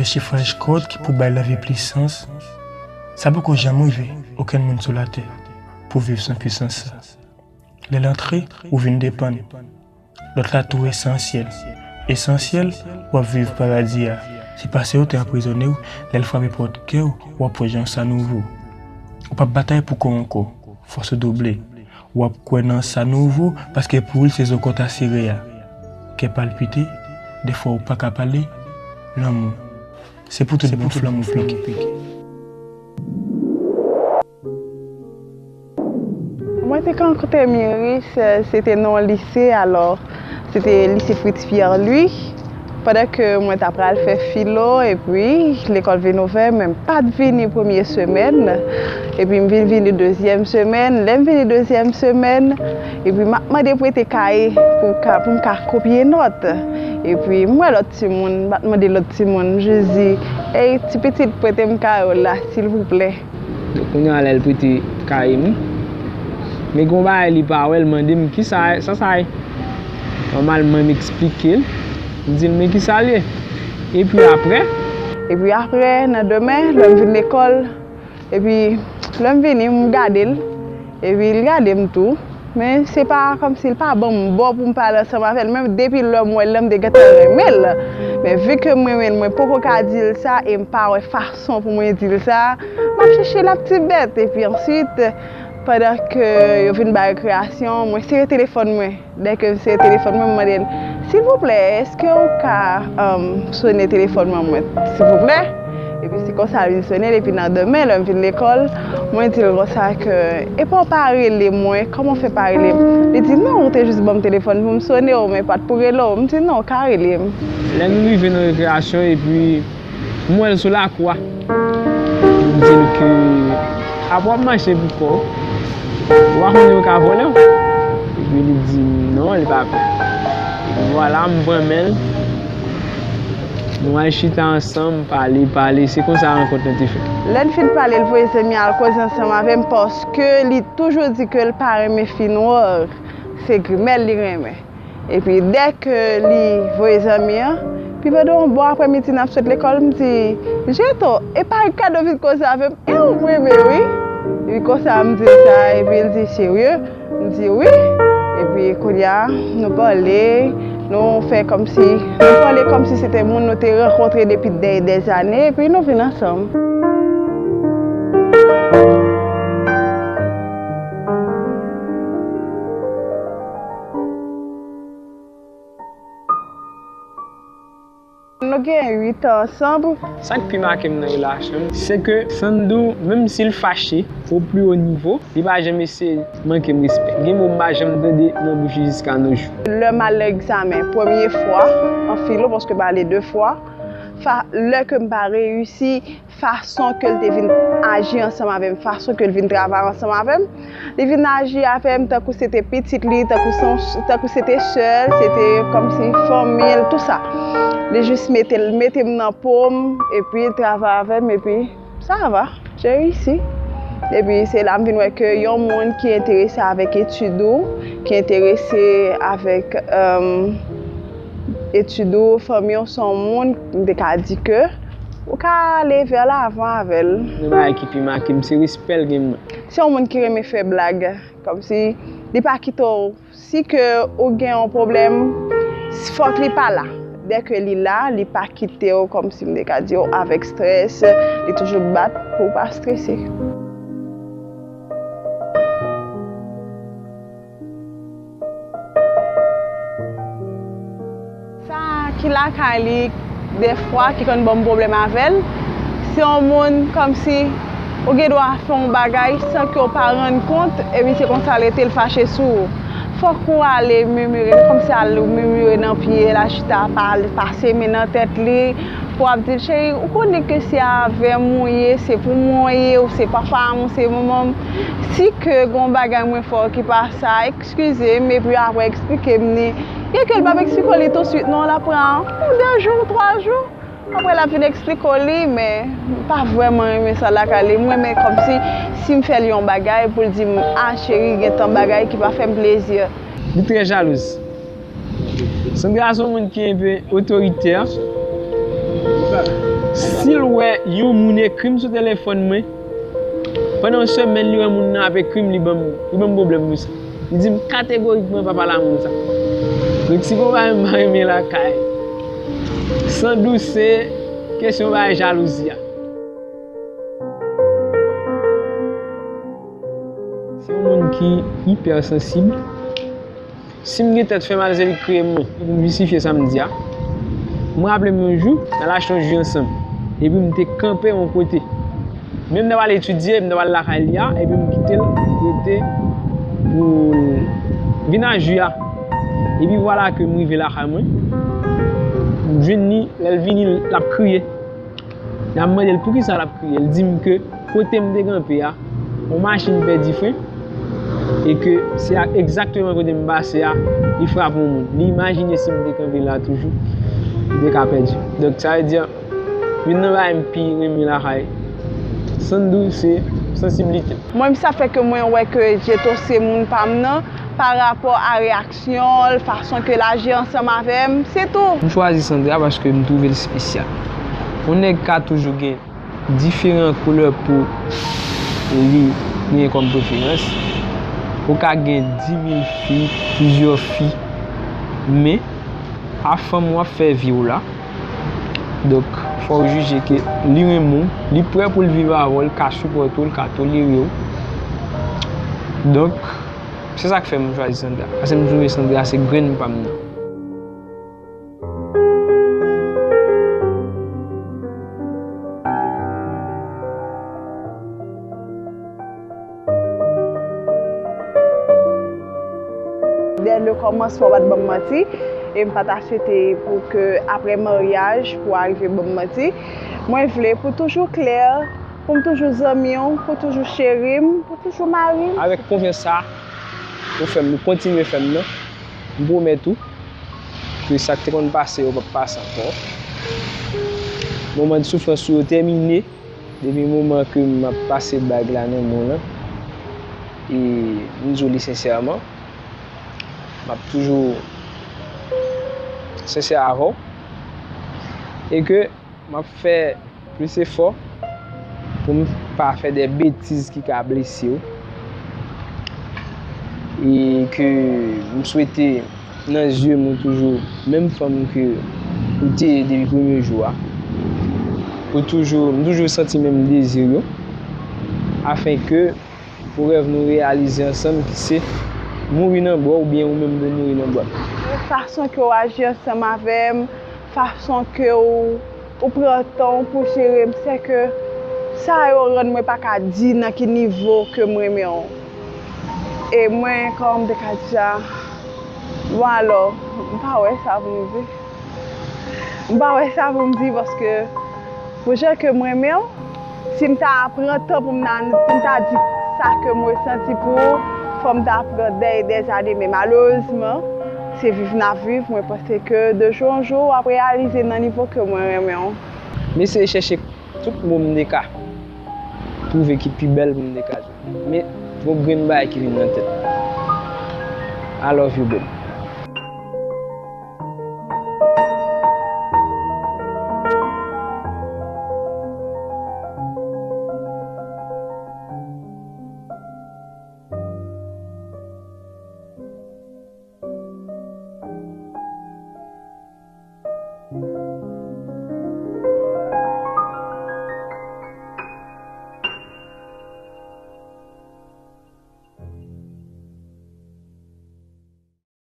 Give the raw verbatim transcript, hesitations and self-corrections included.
Chifraj kòd ki pou bay lavi plis sans, sa poko janm rive okenn moun sou latè pou viv san pisans sa. Lè l antre, ou vin depann. Lòt la tou esansyèl. Esansyèl, w ap viv paradi a. Se pase yo te anprizone w, lè l frape pòt kè w, w ap wè jan sa nouvo. Ou p ap batay pou kò w ankò, fòs ou double. W ap kwè nan sa nouvo, paske pou ou l se zo kò ta sere a. Kè palpite, dèfwa ou pa ka pale, lanmou. Se pou tout bout flanm ou pike. Mwen te rankontre Miris, se te nan yon lise, alò, se te lise Fritz Pierre Louis. Pandan ke mwen ta pral fè filo, epi lekòl vin ouvè, men m pa t vini premye semèn, epi m vin vini dezyèm semèn. Lè m vini dezyèm semèn, epi m ap mande prete kaye pou m ka, pou m ka kopye nòt. Epi m wè lòt timoun, m pa t mande lòt timoun, m jis di, "Ey, ti pitit, prete m kaye w la, silvouplè." Kounye a lè l prete kaye m, men gen yon bagay li pa wè, l mande m, "Kisa, sa sa ye?" Nòmalman, m eksplike l, m di l, "Men kisa l ye?" Epi apre, epi apre, nan demen, lè m vin lekòl, epi lè m vini, m gade l, epi l gade m tou. Men se pa kòmsi l pa ban m bò pou m pale ansanm avè l. Men depi lè m wè l lan, m te gentan renmen l. Men vi ke m renmen l, mwen poko ka di l sa e m pa wè fason pou mwen di l sa. M ap chèche l ap ti bèt. Epi answit, pandan ke yo vin bay rekreyasyon, mwen sere telefòn mwen. Dè ke m sere telefòn mwen, m mande l, "Silvouplè, èske w ka, um, sone telefòn mwen, mwen, silvouplè?" Epi se konsa l vin sone l, epi nan demen, lè m vin lekòl, mwen di l konsa ke, "Epa w pa rele mwen, kòman w fè pa rele m?" Li di, "Non, ou te jis ban m telefòn pou m sone w, men pa t pou rele w." M di, "Non, w ka rele m." Lè nou rive nan rekreyasyon, epi m wè l sou lakou a, m di l ke, "Apa w ap mache pou kò w? Ou pa konnen yo ka vòlè w?" Epi li di, "Non, li pa pè." Epi vwala, m pran men l. Nou al chita ansanm, pale, pale, se konsa rankont lan te fèt. Lè n fin pale, l voye zanmi al koze ansanm avè m paske li toujou di ke l pa renmen fi nwa, se grimèl li renmen. Epi dè ke li voye zanmi an, pi pandan yon bon aprèmidi n ap sot lekòl, m di, "Jeto, e pa gade w vin koze avè m, e ou m renmen wi." Epi konsa m di l sa, epi l di, "Serye?" M di wi. Epi kounye a, nou pale, nou fè kòmsi, nou pale kòmsi se te moun nou te rankontre depi dè dèzane, epi nou vin ansanm. Nou gen uit an ansanm. Sa k pi make m nan relasyon m, se ke Sandou, menm si l fache o pli wo nivo, li pa janm eseye manke m respè. Gen mo m pa janm tande nan bouch li jiska nos jours. Lè m al nan egzamen, premye fwa, an filo, paske m ale de fwa, fa, lè ke m pa reyisi, fason ke l te vin aji ansanm avè m, fason ke l vin travay ansanm avè m. Li vin aji avè m tankou se te pitit li, tankou se yon, tankou se te sè l, se te kòmsi fanmi l, tou sa. Li jis mete l, mete m nan po m, epi l travay avè m, epi sa va, j'ai réussi. Epi se la m vin wè ke yon moun ki enterese avèk etid ou, ki enterese avèk, euh, etid ou, fanmi w, se yon moun, m te ka di ke ou ka ale vè lavan avè l. Yon bagay ki pi make m, se respè l gen mwen. Se yon moun ki renmen fè blag, kòmsi li pa kite w, si ke ou gen yon pwoblèm, fòk li pa la. Dè ke li la, li pa kite w, kòmsi m te ka di w, avèk estrès, li toujou bat pou w pa estrese. Sa ki lakay li, dèfwa, ki konn ban m pwoblèm avè l, se yon moun kòmsi ou gen dwa fè yon bagay san ke w pa rann kont, epi se konsa l rete, l fache sou ou. Fòk ou ale mimire, kòmsi al mimire nan pye l, al chita, pa al pase men nan tèt li, pou w ap di l, "Cheri, ou konnen ke se avè m ou ye, se pou mwen w ye, ou se papa m, ou se manman m. Si ke gen yon bagay mwen fè w ki pa sa, eskize m, epi apre eksplike m li." Gen ke l p ap eksplike w li tousuit non, l ap pran yon de jou, twa jou. Apre l ap vin eksplike w li, men m pa vrèman renmen sa lakay li. M renmen kòmsi si m fè li yon bagay pou l di m, "A, cheri, gen tan bagay ki pa fè m plezi." Li trè jalouz. Sandra se yon moun ki enpe otoritè. Si l wè yon moun ekri m sou telefòn mwen, pandan yon semèn li wè moun nan ap ekri m, li ban m, li ban m pwoblèm pou sa. Li di m kategorikman pa pale a moun sa. Donk si gon bagay m pa renmen lakay Sandou, se kesyon bagay jalouzi a. Se yon moun ki ipèsansib. Si m gen tèt fè mal, se li k kreye m mwen. Pou m jistifye sa m di a, mwen raple m yon jou, n al achte yon ji ansanm. Epi m te kanpe yon kote. Men m t ap al etidye, m t ap al lakay li a, epi m kite l rete pou l vin ak ji a. Epi vwala ke m rive lakay mwen, m jwenn li, lè l vini, l ap kriye. Lè m mande l poukisa l ap kriye, l di m ke kote m te kanpe a, yon machin pèdi fren, e ke se a, egzakteman kote m pase a, li frape yon moun. Li imajine si m te kanpe la toujou, m te ka pèdi. Donk, sa vle di, youn nan bagay m pi renmen lakay Sandou, se sansiblite l. Mwen, sa fè ke mwen wè ke Djeto se moun pa m nan, pa rapò a reyaksyon l, fason ke l aji ansanm avè m, se tou. M chwazi Sandra paske m twouve l espesyal. Yon nèg ka toujou gen diferan koulè po li genyen kòm preferans. Ou ka gen dimil fi, plizyè fi, men a fanm w ap fè vi w la. Donk, fò w jije ke li renmen w, li prè pou l viv avè w, l ka sipòte w, l ka tolere w. Donk, se sa k fè m chwazi Sandra. Paske m twouve Sandra se grenn pa m nan. Dès le commencement, w pa t ban m manti, e m pa ta swete pou ke apre maryaj, pou w arive ban m manti. Mwen vle pou toujou klè, pou m toujou zanmi w, pou toujou cheri m, pou toujou mari m. Avèk konfyans sa a ou fè m, ou kontinye fè m nan, m pwomèt ou ke sa k te konn pase yo p ap pase ankò. Moman de soufrans ou yo tèmine. Depi moman ke m ap pase bag la nan men w lan, e m di w li sensèman, m ap toujou sensè avè w, e ke m ap fè plis efò pou m pa fè de betiz ki ka blese w, e ke m swete nan zye m ou toujou menm fanm ke ou te ye depi premye jou a. Ou toujou, m toujou santi menm dezi yo, afenke pou rèv nou reyalize ansanm, ki se mouri nan bra w oubyen ou menm tou mouri nan bra m. Fason ke w aji ansanm avè m, fason ke w, ou pran tan w pou jere m, sèke sa yo rann mwen pa ka di nan ki nivo ke m renmen w. E mwen, kòman m te ka di sa? Bon, alò, m pa wè sa pou m di. M pa wè sa pou m di, paske pou jan ke m renmen w, si m ta pran tan pou m ta, pou m ta di sa ke m resanti pou ou, fò m ta pran dè e dè zane. Men malerezman, se viv n ap viv. Mwen panse ke de jou an jou, w ap reyalize nan nivo ke mwen renmen w. M eseye chèche tout mo m te ka twouve ki pi bèl pou m te ka di w. Men, gon grenn bagay ki vin nan tèt mwen. I love you, babe.